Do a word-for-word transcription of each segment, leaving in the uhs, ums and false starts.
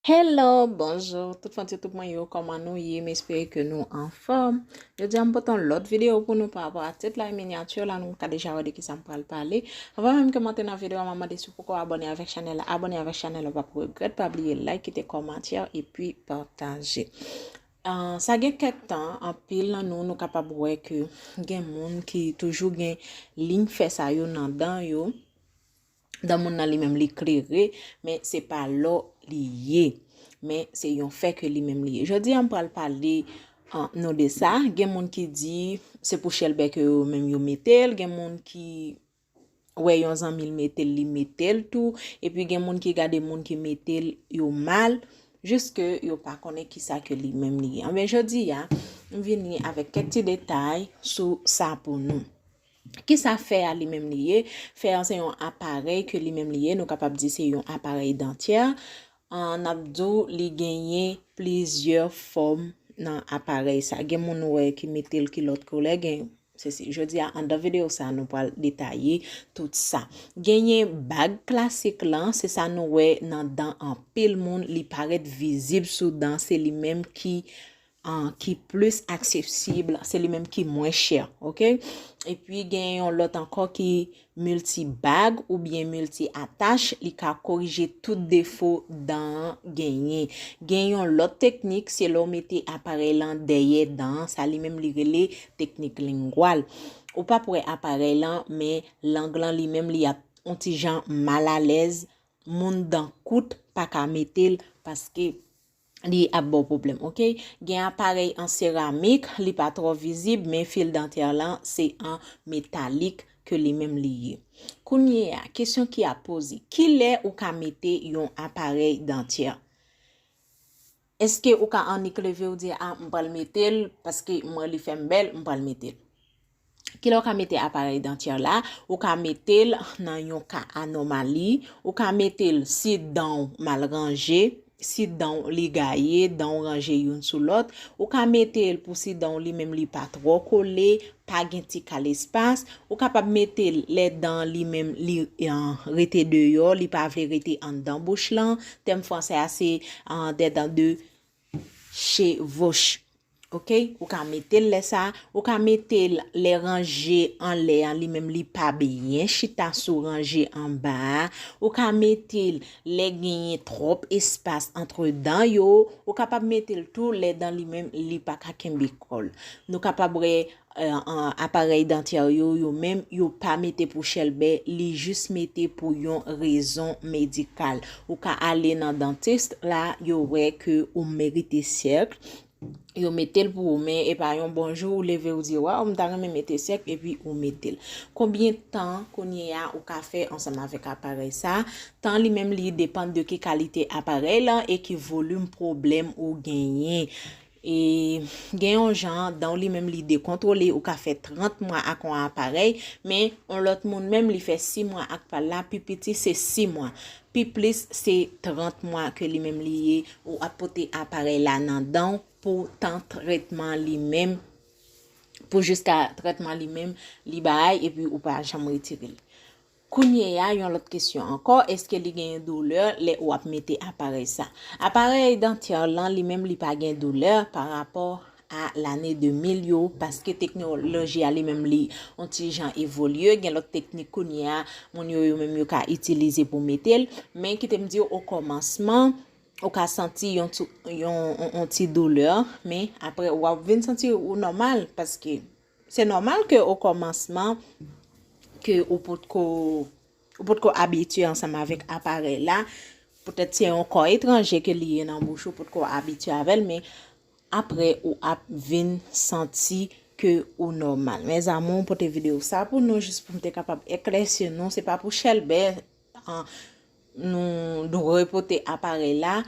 Hello, bonjou, tout fans YouTube mwen yo, kòman nou ye? M espere ke nou anfòm. Jodi a, m pote yon lòt videyo pou nou pa rapò a tèt la e minyati la, nou ka deja wè de kisa m pral pale. Anvan menm ke m antre nan videyo a, m ap mande si w poko abòne avèk chanèl la, abòne avèk chanèl la, w p ap regrèt, pa bliye like, kite kòmantè, epi pataje. Ah, sa gen kèk tan, anpil nan nou, nou kapab wè ke gen moun ki toujou gen liy fè sa yo nan dan yo. Dan moun nan li menm li klere, men se pa lò li ye. Men se yon fè ke li menm li ye. Jodi a, m pral pale, ah, nou de sa. Gen moun ki di se pou chèlbè ke yo menm yo mete l, gen moun ki wè yon zanmi l mete l, li mete l tou, epi gen moun ki gade moun ki mete l yo mal, jiske yo pa konnen kisa ke li menm li ye. Anben, jodi a, m vini avèk kèk ti detay sou sa pou nou. Kisa fè a li menm li ye? Fè a se yon aparèy ke li menm li ye, nou kapab di se yon aparèy dantyè. An, n ap di w li genyen plizyè fòm nan aparèy sa. Gen moun ou wè ki mete l ki lòt koulè, gen sesi. Jodi a, anndan videyo sa, nou pral detaye tout sa. Genyen bag klasik lan, se sa nou wè nan dan anpil moun, li parèt vizib sou dan, se li menm ki, ah, ki plis aksesib, se li menm ki mwen chè, oke? Epi gen yon lòt ankò ki milti bag oubyen milti atach, li ka korije tout defo dan an genyen. Gen yon lòt teknik, se lè w mete aparèy lan dèyè dan an, sa li menm li rele teknik lengwal. Ou p ap wè aparèy lan, men lang lan li menm li ap on ti jan malalèz, moun dan kout pa ka mete l paske li ap ba w pwoblèm, oke? Gen aparèy an seramik, li pa twò vizib, men fil dantyè lan se an metalik ke li menm li ye. Kounye a, kesyon ki ap poze, kilè ou ka mete yon aparèy dantyè? Èske ou ka annik leve ou di, "A, m pral mete l, paske m wè li fè m bèl, m pral mete l"? Kilè ou ka mete aparèy dantyè la? Ou ka mete l nan yon ka anòmali, ou ka mete l si dan w mal ranje, si dan w li gaye, dan w ranje youn sou lòt, ou ka mete l pou si dan w li menm li pa twò kole, pa gen ti kal espas, ou kapab mete l lè dan li menm li, eh, rete deyò, li pa vle rete anndan bouch lan. Tèm fransè a se, ah, des dents de chevauche. Oke? Ou ka mete l lè sa, ou ka mete l lè ranje anlè an, li menm li pa byen chita sou ranje anba a. Ou ka mete l lè genyen twòp espas antre dan yo. Ou kapab mete l tou lè dan li menm li pa ka kenbe kò l. Nou kapab wè, eh, an, aparèy dantyè yo, yo menm, yo pa mete pou chèlbè, li jis mete pou yon rezon medikal. Ou ka ale nan dantis la, yo wè ke ou merite sèk, yo mete l pou ou, men e pa yon bon jou ou leve ou di, "Waw, m ta renmen mete sèk," epi ou mete l. Konbyen tan kounye a ou ka fè ansanm avèk aparèy sa? Tan li menm li depann de ki kalite aparèy lan e ki volim pwoblèm ou genyen. E gen yon jan dan w li menm li dekontwole, ou ka fè trant mwa ak yon aparèy, men yon lòt moun menm li fè sis mwa ak pa l la, pi piti se sis mwa. Pi plis se trant mwa ke li menm li ye, ou ap pote aparèy la nan dan w pou tan trètman li menm, pou jiska trètman li menm li bay, epi ou pa janm retire l. Kounye a, yon lòt kesyon ankò, èske li genyen doulè lè ou ap mete aparèy sa? Aparèy dantyè lan, li menm, li pa gen doulè pa rapò a lane de mil yo, paske teknoloji a li menm, li yon ti jan evolye. Gen lòt teknik kounye a, moun yo, yo menm, yo ka itilize pou mete l. Men kite m di w, okòmansman, ou ka santi yon ti, yon, yon, yon ti doulè, men apre, w ap vin santi ou nòmal, paske se nòmal ke okòmansman, ke ou potko, ou potko abitye ansanm avèk aparèy la. Poutèt se yon kò etranje ke li ye nan bouch ou, ou potko abitye avè l, men apre ou ap vin santi ke ou nòmal. Mezanmi, m pote videyo sa pou nou, jis pou m te kapab eklèsi nou. Se pa pou chèlbè, an, nou dwe pote aparèy la,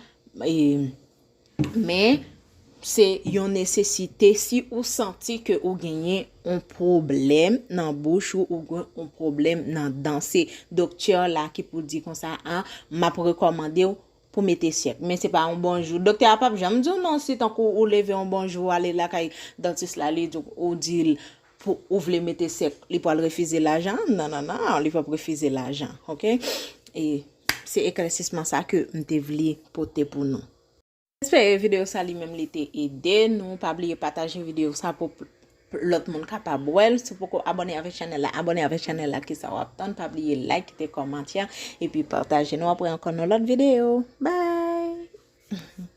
e, men se yon nesesite si ou santi ke ou genyen yon pwoblèm nan bouch ou, ou gen yon pwoblèm nan dan. Se doktè la ki pou di konsa, a, m ap rekòmande w pou mete sèk. Men se pa yon bon jou. Doktè a p ap janm di w non si tankou ou leve yon bon jou, ou ale lakay dantis la, li di w, ou di l pou ou vle mete sèk, li pral refize lajan. Non, non, non, li p ap refize lajan, oke? E Se eklèsisman sa ke m te vle pote pou nou. Espere videyo sa li menm li te ede nou. Pa bliye pataje videyo sa pou p- p- lòt moun kapab wè l. Si w poko abòne avèk chanèl la, abòne avèk chanèl la. Kisa w ap tann? Pa bliye like, kite kòmantè, epi pataje. Nou ap wè ankò nan lòt videyo. Bye.